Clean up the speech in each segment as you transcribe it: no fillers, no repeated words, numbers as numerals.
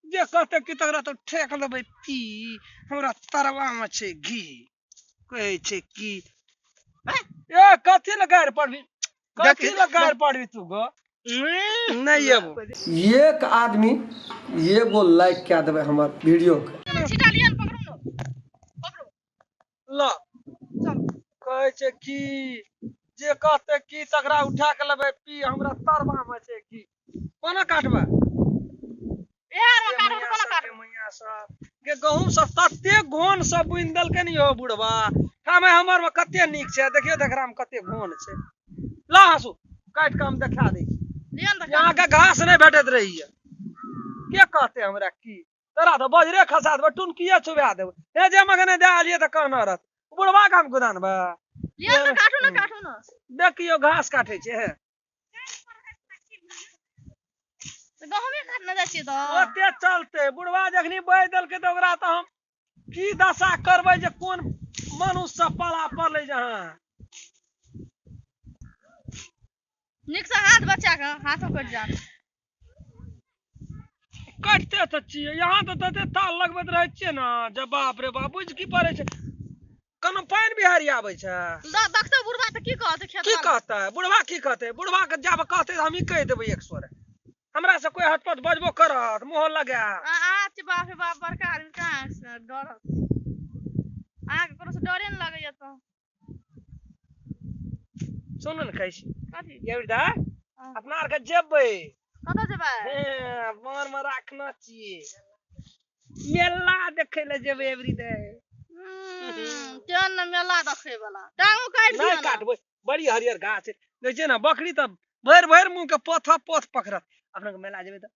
जे कहते कि तकरा तो ठेक लेबै पी, हमरा तरवा में छै घी। कहै छै की ए कथी लए गारि पढ़बी, कथी लए गारि पढ़बी तू गो? नहीं एबो। एक आदमी एगो लाइक कए देबै हमर वीडियो के। छिटा लियन, पकड़ू न, पकड़ू। ल चल। कहै छै की जे कहते की तकरा उठा के लेबै पी, हमरा तरवा में छै घी। कोना काटबै? ए रो काटू, कोना काटू? मैया सब के गहूम सब तते घोन सब बुनि देलकै ने यौ बुढ़वा। ठामे हमर में कते नीक छै, देखियौ देखरा में कते घोन छै। ला हंसू काटि के हम देखा दै छी। लियन तऽ। यहाँ के घास नहि भेटैत रहैया। के कहते हमरा की तोरा तऽ बजरे खसा देबै, टुनकिए छुबा देबै। हे जे मगने दए एलियै तऽ कहने रहत बुढ़वा के हम गोदानबै। लियन तऽ, काटू ने, काटू ने। देखियौ घास काटै छै। हे तऽ गहूमे काटने जाइ छियै तऽ ओते चलते बुढ़वा जखनी बाजि देलकै तऽ ओकरा तऽ हम की दशा करबै जे कोन मनुष्य सब पाला पड़लै जहाँ। नीक से हाथ बचा कऽ, हाथो कटि जायत। कटिते तऽ छियै यहाँ तऽ तते ताल लगबैत रहै छियै ने जे बाप रे बाप, बुझि की पड़ै छै? कोनो पानि बिहारी आबै छै? देखतै बुढ़वा तऽ की कहतै खेत की वाला? कहतै बुढ़वा? की कहतै बुढ़वा के? जाब कहतै तऽ हमही कहि देबै एक सौ। हमरा से कोई हटपट बजबो करत, मुँह लगा। अहाँ छी बाप रे बाप, बड़का आदमी, कहाँ से डरत अहाँके? ककरो से डरे ने लगैया तऽ। सुनू ने, कहै छी। कथी? ये हाँ। अपना आरके जेबै। कतऽ जेबै? हे मन मे राखना छियै, मेला देखै लए जेबै एवरी डे। केहन ने मेला देखै वाला, टांगो काटि नहि दिअ ने। काटबै, बड़ी हरियर गाछ छै। देखै छियै ने, बकरी तऽ भरि भरि मुँह के पोथ पोथ पकड़त। अपना के मेला जेबै तऽ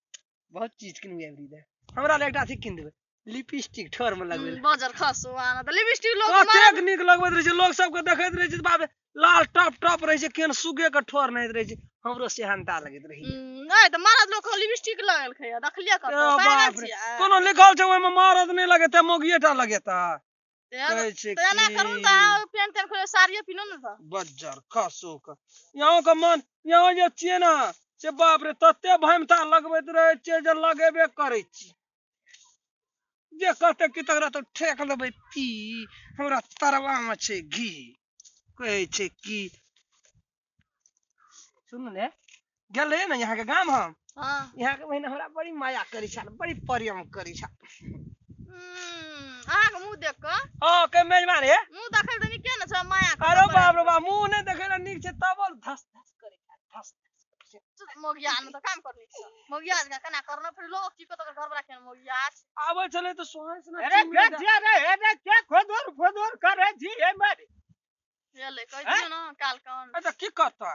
बहुत चीज किनबै एवरी डे। हमरा लए एकटा अथी कीन देबै, लिपस्टिक, ठोर मे लगबै लए। बजर खसू आना तऽ लिपस्टिक लोग कतेक नीक लगबैत रहै छै, लोक सबके देखैत रहै छै तऽ बाप रे, लाल टप टप रहै छै, केहन सुगे के ठोर नाहित रहै छै। हमरो सेहनता लगैत रहै। नहि तऽ मरद लोक लिपस्टिक लगेलकै या देखलियै कतौ? ए पागल बाप रे। छियै? कोनो लिखल छै ओहिमे मरद नहि लगेतै, मौगिए टा लगेतै? कहै छै तऽ एना करू की तऽ अहाँ पेंट तेंट खोले साड़ियो पिन्हू ने तऽ। बज्जर खसू के यहाँ के मन, यहाँ जे छियै ने से बाप रे, तते भमता लगबैत रहै छियै जे लगेबे करै छी। जे कहते कि तकरा तऽ ठेक लेबै पी, हमरा तरवा मे छै घी। कहै छै की सुनू ने, गेल रहियै ने यहाँ के गाम हम। हाँ। यहाँ के बहिन हमरा बड़ी माया करै छल, बड़ी प्रेम करै छल। अहाँके मुँह देख कऽ? हँ, के मेजबान हे। मुँह देखै तऽ नीके ने छै, माया अरे बाप रे बाप, मुँह नहि देखै लए नीक छै तब धस धस करै छल, धस धस। मोगिया ने तऽ काम कर नीक से, मोगिया जकाँ केना करना? फिर लोग की कहत, घर वाला केना मोगिया छै। आबै छलै तऽ सोहाइ से अरे के छियै रे? अरे के खोदोर खोदोर करे छी हे मारे? एलै, कहि दियौ ने काल कन। अच्छा, की कहता?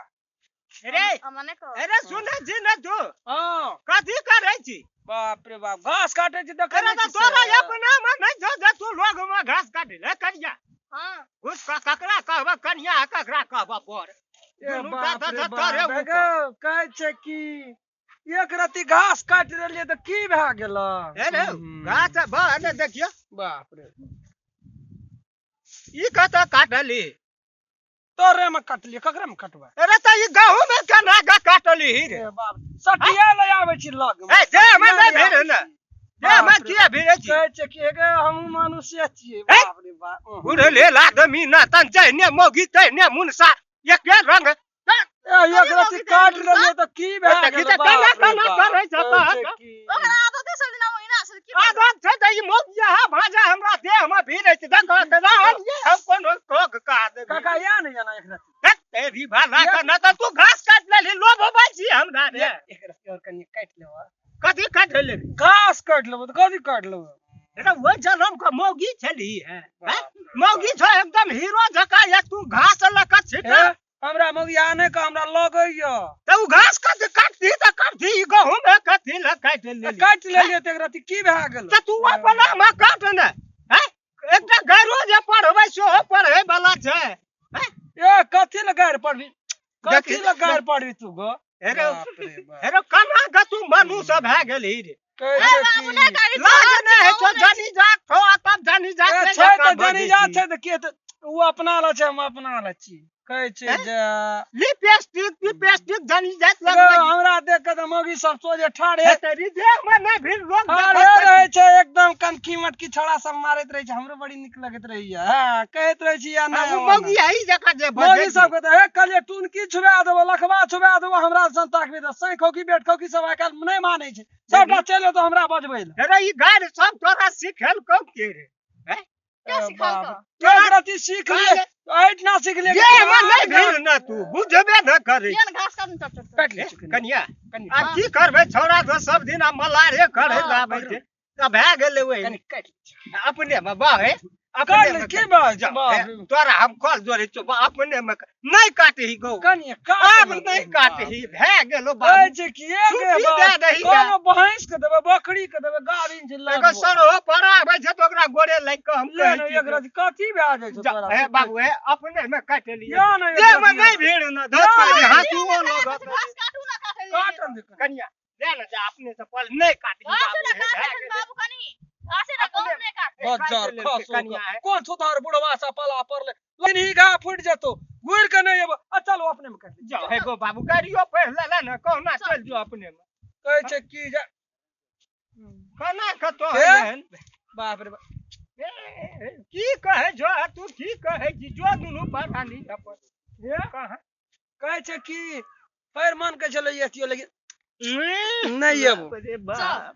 अरे हमरा नहि कहत। अरे सुनै छी ने तू? हँ। कथी करे छी? बाप रे बाप, घास काटे छी, देखै अरे नहि तऽ छी तोरा से? अपना मे नहि छौ जे तू लोग मे घास काटि ले करिया। हँ। घुस ककरा कहब कनिया, ककरा कहब बर? ए दुनू बाप टा रे तऽ बाप, तोरे ऊपर। देखौ, कहै छै कि एक रत्ती घास काटि लेलियै तऽ की भए गेल? हे रे घास बह ने, देखियौ। बाप रे। ई कतऽ काटली? तोरे मे कटलियै, ककरा मे कटबै? अरे तऽ ई गहूम मे केना कऽ काटली रे? ए बाप, सटिया लए आबै छी लग मे। ए जे मे सटिया नहि लए भिड़े आबै ने छी। जे मे बाप रे। किया भिड़े छी? कहै छै कि हे हमहूँ मनुष्य छियै। हे? बाप रे बाप। बुढ़ले लागमी ना तन जहने मौगी तहने मुनसा एके रंग। ए एक रत्ती मौगी काटि तहने लेलियै तऽ की भए देखी गेल? तऽ केना बाप रे केना बाप, करै छै कहै छै तऽ। कि ओकरा आदते सब दिना ओहिना छै, की करबै? आदत छै तऽ ई मौगिया भाजा हमरा देह मे भिड़े छै, देखो तऽ रहल ये हम कोनो ठोक का देबी। काका, या ने जाना एक रत्ती। हेट तेरी भला के, न तऽ तू घास काटि लेलही, लोभ होबै छी हमरा रे? एक रत्ती और कनि काटि लेबै। कथी काटि लेबही? घास काटि लेबै तऽ कथी काटि लेबै? अरे ओहि जनम के मौगी छली है, हैं? मौगी छौ एकदम हीरो जकाँ, एक तू घास लऽ कऽ छिट। हे, हमरा मौगिया नहि कह, हमरा लगैया। तऽ ओ घास कथी काटती तऽ काटती, ई गहूम मे कथी लऽ काटि लेली? काटि लेलियै तऽ एक रत्ती की भए गेल? तऽ तू अपना मे काट ने, हैं? एकटा गायरो जे पढ़बै सेहो पढ़ै वाला छै। ए कथी लए गारि पढ़बी, कथी देखी- लए गारि पढ़बी तू गो? अरे बाप रे बाप। अरे केना के तू मनुष्य भए गेलही रे? कहै ए छै बाबू कि नहि काटि। लाज नहि होइ छौ, जनी जात छौ आ तब जनी जात ए नहि छै जकाँ तऽ जनी बजै जात छी। छै तऽ के तऽ ओ अपना लए छै, हम अपना लए छी। कहै छै हैं? जे लिपस्टिक पिपस्टिक जनी जात गो, लगबै छी। हमरा देख के तऽ मौगी सब सोझे ठाढ़े हे तेरी देह मे नहि भीड़ लोग ठाढ़े देखतौ। मोटकी छोड़ा सब मारैत रहै छै, हमरो बड़ी नीक लगैत रहैया। हँ, कहैत रहै छी या आ नहि ओ ओना। मौगी एही जकाँ जे बजै मौगी छै। सब कहतै, हे कहलियै टुनकी छुबा देबो, लखबा छुबा देबो, हमरा सन ताकबी तऽ सैखौ की बेटखौ की सब आइ काल्हि नहि मानै छै, सबटा चलि एतौ हमरा बजबै लए। अरे ई गारि सब तोरा सिखेलकौ के रे? के सिखलकौ? एक रति सीख लिए, एहिठिना सीख लिए। देहमे नहि भीड़ न, तू बुझबे न करै। लिअ ने घास काटू, चट चट चट। काटि लै छी कनि। कनिया, कनि। आब की करबै? छौड़ा तो सब दिन आब मलारे करे हँ। आबै छै, तऽ भए गेलै ओहि कनि काटि लै। अपने मे बाह हे, काटि अपने लै मे की बात जाओ, बाप हे, रे। तोरा हम कल जोड़ै छियौ बा, अपने मे नहि काटही गौ। कनि काट आब ले। नहि काटही, भए गेलो कहै बाबू। छै कि एक छुट्टी दए दही। कोनो भैंस के देबै, बकरी के देबै, गाभिन छै एगो लगबो। सरो पर आबै छै तऽ ओकरा गोड़े लागि कऽ हम ले कहै ने छियै एक रति कथी भए जाइ छौ जा, तोरा? हे बाबू, हे अपने मे काटि लिअ। या ने एक देह मे रति नहि भीड़ न धऽ, या छोड़ि ने। हाथुओ लगत। घास काटू ना, काटै ले। काटन दे कनि। कनिया, ले ने जा, अपने से पल नहि काटही घास बाबू, ना हे, भए काटै गेलै। बाबू, कनि घासे ना, गहूम नहि काटै। बज्जर काटि लेलकै खसो। कनिया, हे। कोन सुधार बुढ़वा सा पला पड़ले, लेकिन ही घा फूटि जेतो, घुरि के नहि एबो। आ चलो अपने मे काटि ले। जाओ हे गो बाबू, गाड़ियो पढ़ि ले ने, कहुना चलि जो अपने मे। कहै छै की जे कना कतौ हे? एहन बाप रे बाप। ए, की कहै छौ तू? की कहै छी? जो दुनू परानी अपन हे? कहाँ कहै छै की पैर मन के छलै एतियो, लेकिन नहि एबो। बाप रे बाप,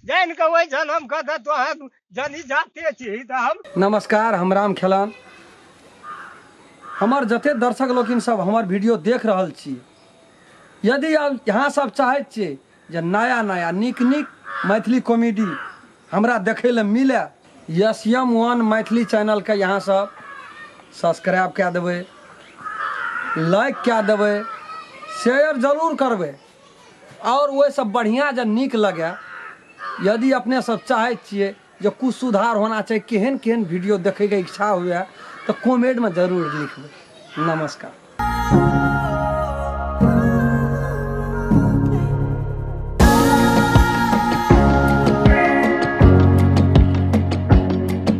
जानि कऽ ओहि जनम कऽ तऽ तोहर जनी जाते छी तऽ हम। नमस्कार, हम राम खेलान। हमर जते दर्शक लोकिन सब हमर वीडियो देख रहल छी, यदि आब यहाँ सब चाहैत छियै जे नया नया नीक नीक मैथिली कॉमेडी हमरा देखै लए मिले, एस एम वन मैथिली चैनलके यहाँ सब सब्सक्राइब कए देबै, लाइक कए देबै, शेयर जरूर करबै। आओर ओहिसँ बढ़िआँ जे नीक लगै, यदि अपने सब चाहै छियै जे कुछ सुधार होना चाही, केहन केहन वीडियो देखैके इच्छा हुए, तऽ कमेंटमे जरूर लिखबै। नमस्कार।